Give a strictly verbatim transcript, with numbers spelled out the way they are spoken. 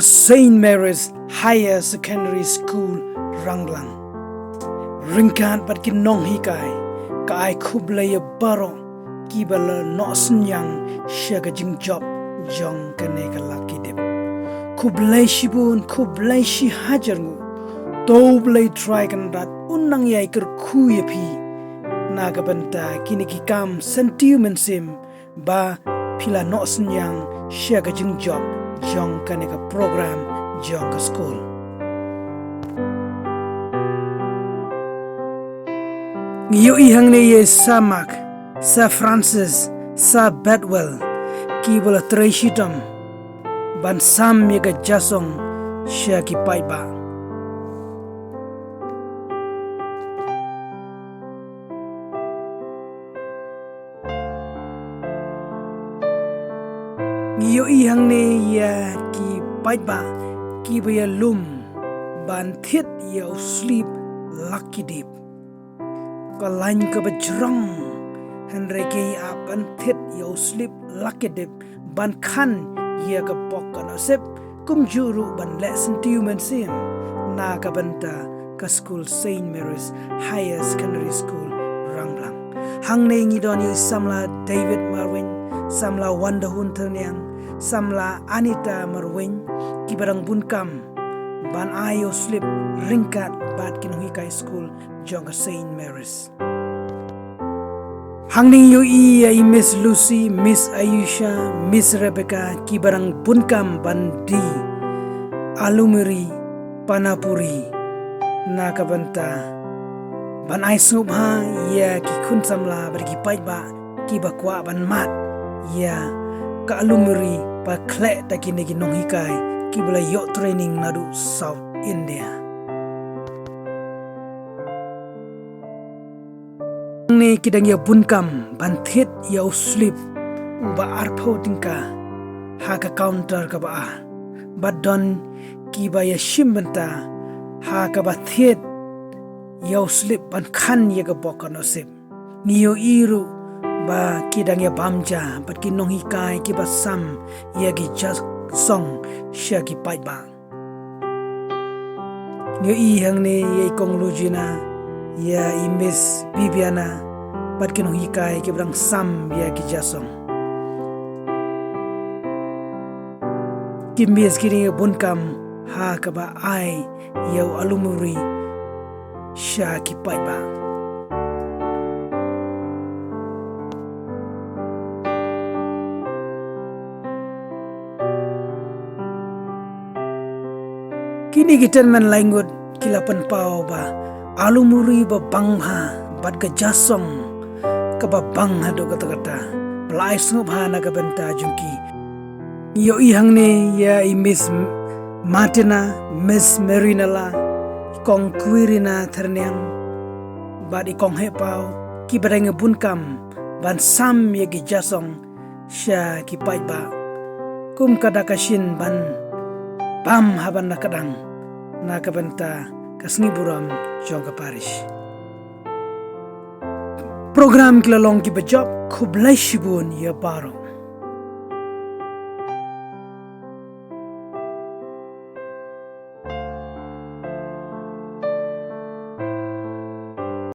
Saint Mary's Higher Secondary School Rangblang. Ryngkat bad ki nonghikai, ka ai khublei ïa baroh kiba la noh synñiang sha ka jingjop jong kane ka Lucky Dip. Khublei shibun, khublei shihajar nguh. To U Blei Trai Kynrad un nang ïai kyrkhu ïa phi na ka bynta kine ki kam syntiew mynsiem ba phi la noh synñiang sha ka jingjop jong kane ka program jong ka skul. Ngi ïohi hangne ïa i Sir Mark, Sir Francis, Sir Bedwell, kiba la trei shitom ban sam ïa ka jingïaseng sha ki paidbah. Ngi ïohi hangne ïa ki paidbah kiba ïalum ban thied ïa u slip Lucky Dip. Ka lain kaba jrong, hynrei ki ïa ban thied ïa u slip Lucky Dip ban khan ïa ka bok ka nusip, kumjuh ruh ban leh syntiew mynsiem na ka bynta ka skul Saint Mary's Higher Secondary School, Rangblang. Hangne ngi don ïa i samla David Marwin, samla Wandahun Tyrniang, samla Anita Marwin, kiba dang bun kam ban ai ïa u slip ryngkat bad ki nonghikai skul jong ka Saint Mary's. Hangne ngi ïohi ïa i Miss Lucy, Miss Ayusha, Miss Rebecca, kiba dang bun kam ban die alumuri panipuri na ka bynta ban ai sngewbha ïa ki khun samla bad ki paidbah kiba kwah ban mad ïa ka alumuri ba khleh da kine ki nonghikai kiba la ïoh training naduh South India. Hangne ki dang ïa bun kam ban thied ïa u slip uba arphew tyngka ha ka counter kaba ar. Bad don kiba ïa shim bynta ha kaba thied ïa u slip ban khan ïa ka bok ka nusip. Ngi ïohi ruh ba ki dang ïa bam ja bad ki nonghikai kiba sam ïa ki jingïaseng sha ki paidbah. Ngi ïohi hangne ïa i Kong Lujina, ïa i Miss Bibiana bad ki nonghikai kiba dang sam ïa ki jingïaseng. Ki Miss ki dang ïa bun kam ha kaba ai ïa u alumuri sha ki paidbah. Kine ki tymmen lai ngut ki la pynpaw ba alumuri ba bang bha bad ka jingïaseng kaba bang haduh katta katta ba la ai sngewbha na ka bynta jong ki. Ngi ïohi hangne ïa i Miss Martina, Miss Marinella, i Kong Quirina Tyrniang bad i Kong Hepau, kiba dang ïa bun kam ban sam ïa ki jingïaseng sha ki paidbah kum ka dak ka shin ban bam ha ban da ka dang na ka bynta ka sngi burom jong ka parish. Program ki la long kiba jop, khublei shibun ïa baroh.